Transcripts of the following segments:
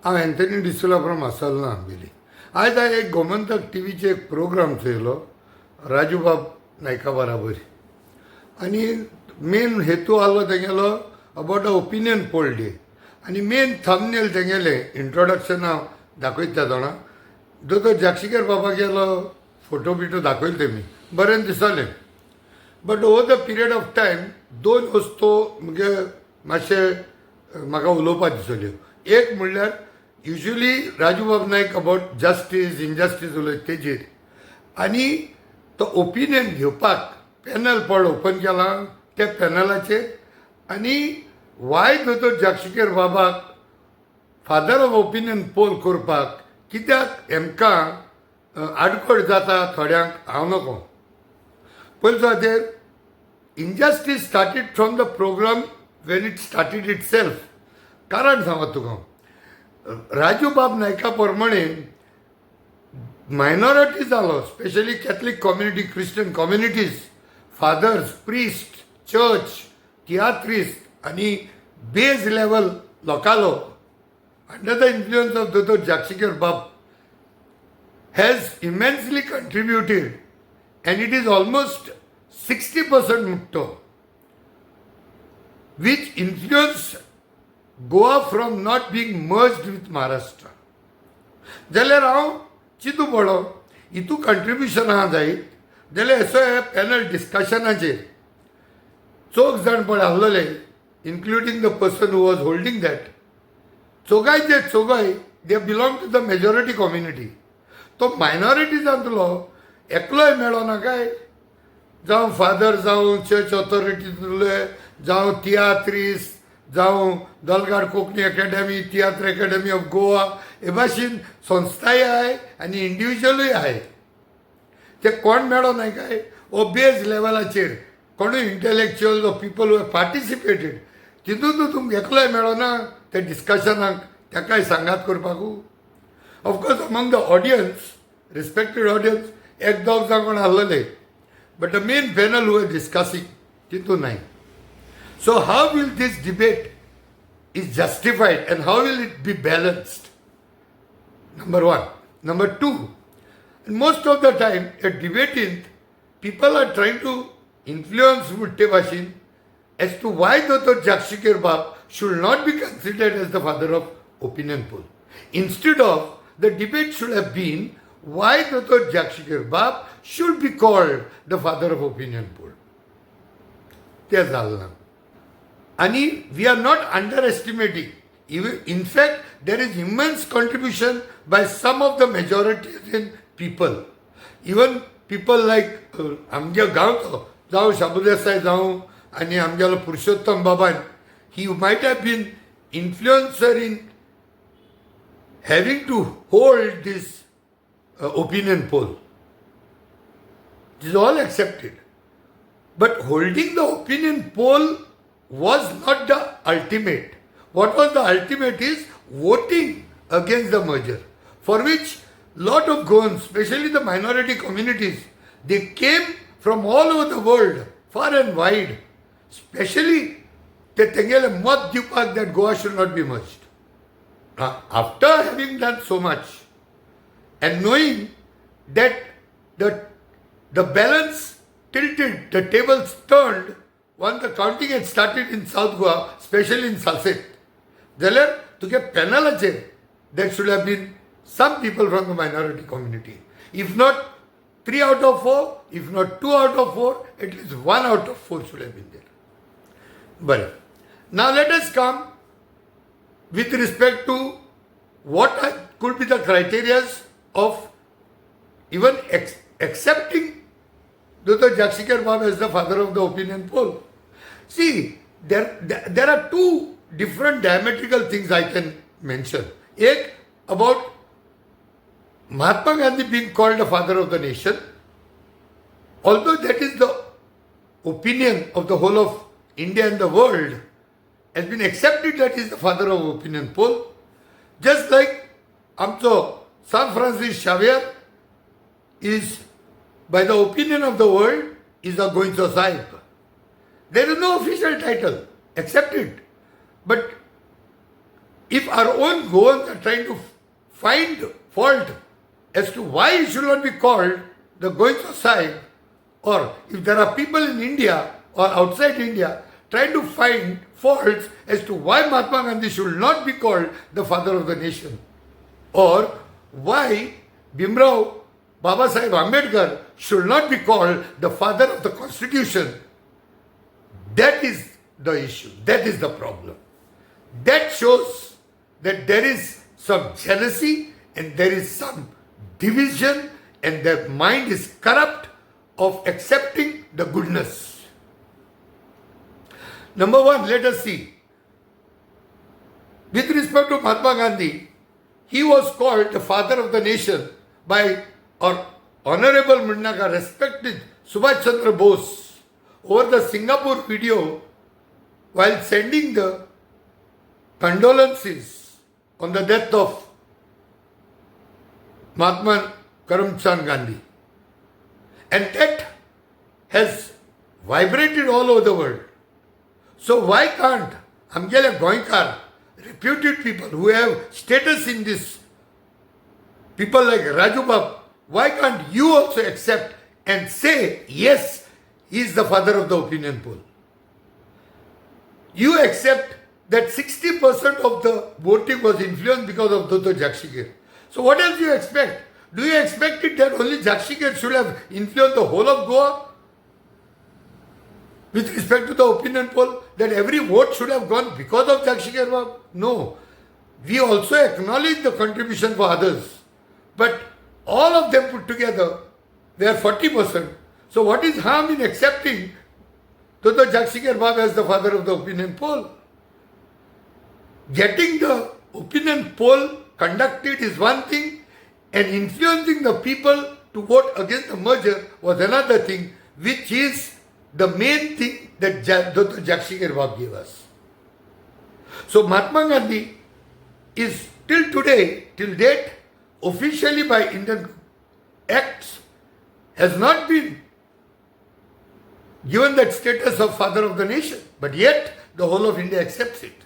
हांव Anthony डिसोला from आसलना Ambelim. आयज हांवें एक गोमंतक टीव्हीचेर एक प्रोग्राम चोयलो राजूबाब नायका बराबर आनी मेन हेतू आहलो तेगेलो about a opinion poll day. आनी मेन थंबनेल तेगेलें इंट्रोडक्शन हांव दाखयता जाणा, दोतोर जाक्षीकर बाबागेलो फोटो बिटो दाखयलो तेमी, बरें दिसलें. But over the period of time दोन वस्तू मुगे मातशें म्हाका उलोवपाक दिसल्यो. एक म्हणल्यार, usually Rajubab Naik about justice, injustice उलयता तेजेर आनी तो ओपिनियन घेवपाक पॅनल पळ ओपन केलां त्या पॅनलाचेर आनी वाय दोतोर जाक्षीकर बाबाक फादर ऑफ ओपिनियन पोल करपाक कित्याक हेमकां आडखळ जाता थोड्यांक, हांव नको. पयलीं खातीर, injustice started from the program when it started itself. कारण सांगत तुका, राजू बाब नायका प्रमाणे मायनॉरिटी जालो, specially Catholic community, Christian communities, fathers, priest, church, तियात्रिस्त आनी बेज level लोकालो under the influence of दोतोर जाक्षीकर बाब has immensely contributed, and it is almost 60% म्हणतो, which influenced Goa from not being merged with Maharashtra. जाल्यार हांव चिंतू पडलो, हितू कंट्रिब्युशन आहा जायत जाल्यार असो हे पॅनल डिस्कशनाचेर चौग जाण पळय आहलोले, including the person who was holding that, चोगायचे चोगाय they belong to the majority community. तो मायनॉरिटीजांतलो एकलोय मेळो ना काय, जावं फादर, जावं चर्च ऑथॉरिटीतले, जावं तियात्रीस, जावं Dalgado Konkani academy, Tiatr academy of Goa, हे भाशेन संस्थाय आहाय आनी इंडिविज्युअलूय आहाय. ते कोण मेळो नाय काय हो बेज लेवलाचेर कोणूय intellectual people who participated, तितून तुमकां एकलोय मेळो ना त्या डिस्कशनाक ताकाय सांगात करपाकू? Of course, among the audience, respected audience, एक दोग जाण कोण आहलेले, but the main panel who discussing तितून नाय. So how will this debate is justified and how will it be balanced? Number one. Number two, most of the time a debate in people are trying to influence म्हणटे भाशेन as to why Dr. Jakshikar Bab should not be considered as the father of opinion poll. Instead of, the debate should have been why Dr. Jakshikar Bab should be called the father of opinion poll. ते जालें ना. आणि we are not underestimating. In fact, there is immense contribution by some of the majoritarian people, even people like आमच्या गांवचो जावं शाबू देसाय जावं आनी आमगेलो पुरुषोत्तम बाबान, he might have been influencer in having to hold this opinion poll. It is all accepted. But holding the opinion poll was not the ultimate. What was the ultimate is voting against the merger, for which lot of Goans, especially the minority communities, they came from all over the world, far and wide, especially ते तेंगेले मत दिवपाक that Goa should not be merged. Now, after having done so much and knowing that the balance tilted, the tables turned once the counting had started in South Goa, especially in Salcete, जाल्यार तुगे पॅनलाचेर there should have been some people from the minority community. If not three out of four, if not two out of four, at least one out of four should have been there. बरें. Now let us come with respect to what could be the criteria of even accepting Dr. Jakshikar Bab as the father of the opinion poll. See, there are two different diametrical things I can mention. एक, about Mahatma Gandhi being called the father of the nation, although that is the opinion of the whole of India and the world, has been accepted that he is the father of opinion poll. Just like आमचो San Francis Xavier is, by the opinion of the world, is a गोंयचो साहेब. There is no official title, accepted. But If our own Goans are trying to find fault as to why he should not be called the Goencho Sahib, or if there are people in India or outside India trying to find faults as to why Mahatma Gandhi should not be called the father of the nation, or why Bhimrao Baba Sahib Ambedkar should not be called the father of the constitution, that is the issue. That is the problem. That shows that there is some jealousy and there is some division and their mind is corrupt of accepting the goodness. Number one, let us see. With respect to Mahatma Gandhi, he was called the father of the nation by our honorable म्हणनाका, respected Subhash Chandra Bose over the Singapore video while sending the condolences on the death of Mahatma Karamchand Gandhi. And that has vibrated all over the world. So why can't आमगेले गोंयकार reputed people who have status in this, people like Raju Bab, why can't you also accept and say, "Yes, he is the father of the opinion poll"? You accept that 60% of the voting was influenced because of Dr. Jakshikir. So what else do you expect? Do you expect it that only Jakshikir should have influenced the whole of Goa? With respect to the opinion poll, that every vote should have gone because of Jakshikir Bab? No. We also acknowledge the contribution for others. But all of them put together, they are 40%. So what is harm in accepting Dr. Jakshikir Bab as the father of the opinion poll? Getting the opinion poll conducted is one thing, and influencing the people to vote against the merger was another thing, which is the main thing that Dr. Jakshikir Bab gave us. So Mahatma Gandhi is till today, till date, officially by Indian acts, has not been given that status of father of the nation, but yet the whole of India accepts it.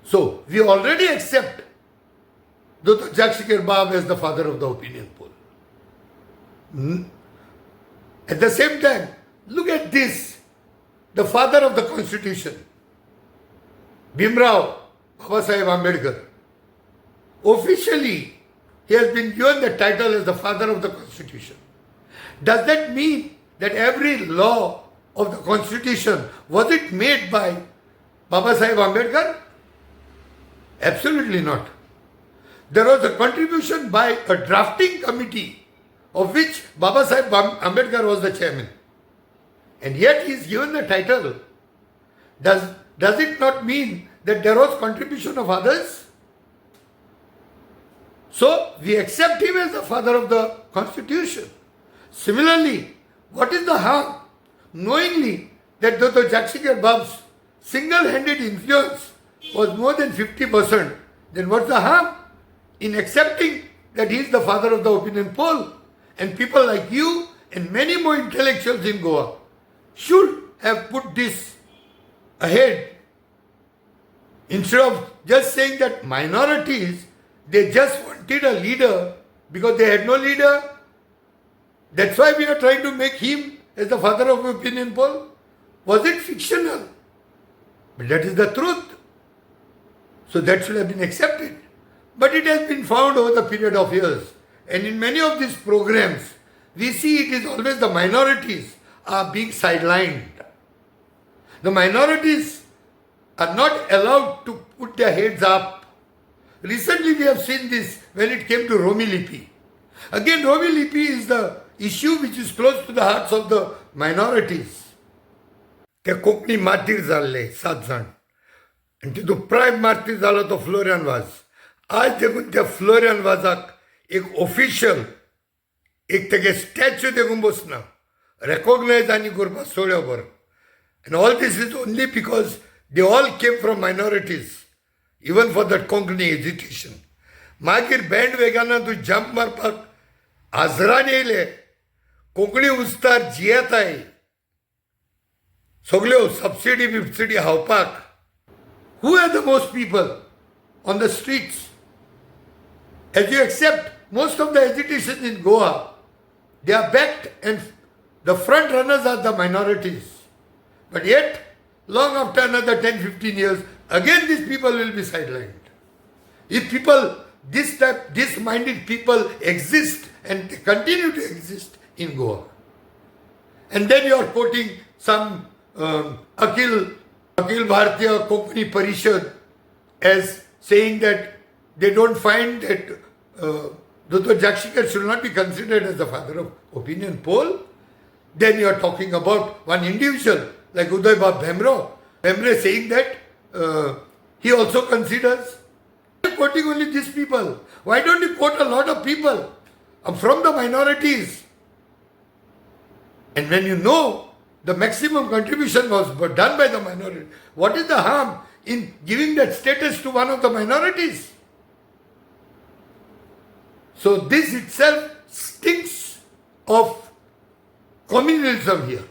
So we already accept Dr. Jakshikir Bab as the father of the opinion poll. At the same time, look at this, the father of the constitution, Bhimrao Baba Sahib Ambedkar. Officially, he has been given the title as the father of the constitution. Does that mean that every law of the constitution, was it made by Baba Sahib Ambedkar? Absolutely not. There was a contribution by a drafting committee of which Baba Sahib Ambedkar was the chairman. And yet he is given the title. Does it not mean that there was contribution of others? So we accept him as the father of the constitution. Similarly, what is the harm knowingly that Dr. Jakshikar Bab's single-handed influence was more than 50%, then what's the harm in accepting that he is the father of the opinion poll? And people like you and many more intellectuals in Goa should have put this ahead instead of just saying that minorities, they just wanted a leader because they had no leader. That's why we are trying to make him as the father of opinion poll. Was it fictional? But that is the truth. So that should have been accepted. But it has been found over the period of years. And in many of these programs, we see it is always the minorities are being sidelined. The minorities are not allowed to put their heads up. Recently, we have seen this when it came to Romi Lipi. Again, Romi Lipi is the issue which is close to the hearts of the minorities. ते कोंकणी मार्तीर जाल्ले सात जाण आनी तितून prime मार्तीर जालो तो Florian वाज. आज देखून त्या फ्लोरियन वाजाक एक ऑफिशियल एक तेगे स्टॅच्यू देखून बसना, रेकॉग्नायज आनी करपाक सोळ्यो बरो. And all this is only because they all came from minorities, even for that Konkani agitation. मागीर बँड वेगाना तूं जंप मारपाक आजरान येयले, कोंकणी उस्ताद जियेताय सगल्यो सबसिडी बिबसिडी खावपाक. Who are the most people? on the streets. As you accept, most of the agitations in Goa, they are backed and the front runners are the minorities. But yet, long after another 10-15 years, again these people will be sidelined. If people, this type, this minded people exist and they continue to exist in Goa. And then you are quoting some Akhil Bharatiya Konkani Parishad as saying that they don't find that Dr. Jakshikar should not be considered as the father of opinion poll. Then you are talking about one individual like Uday Bab Bhembre saying that he also considers. You're quoting only these people. Why don't you quote a lot of people from the minorities? And when you know the maximum contribution was done by the minority, what is the harm in giving that status to one of the minorities? So this itself stinks of communalism here.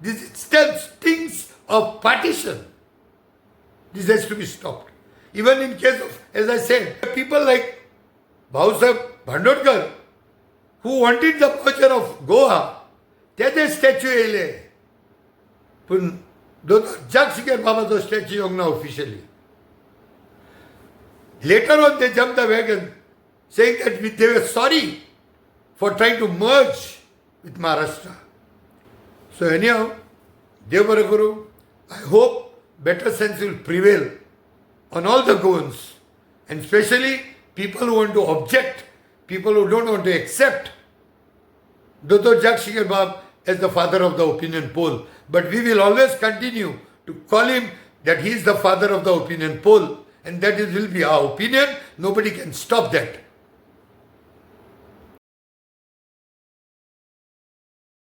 This itself stinks of partition. This has to be stopped. Even in case of, as I said, people like Bhausaheb Bandodkar, who wanted the merger of Goa, तेजे statue येयले, पूण दोतोर जाक बाबाचो statue येवंक ना officially. Later on they jump the wagon, saying that they were sorry for trying to merge with Maharashtra. So anyhow, देव बरें करूं. I hope better sense will prevail on all the Goans, and especially people who want to object, people who don't want to accept Dr. Jakshikar Bab as the father of the opinion poll. But we will always continue to call him that he is the father of the opinion poll, and that is will be our opinion. Nobody can stop that.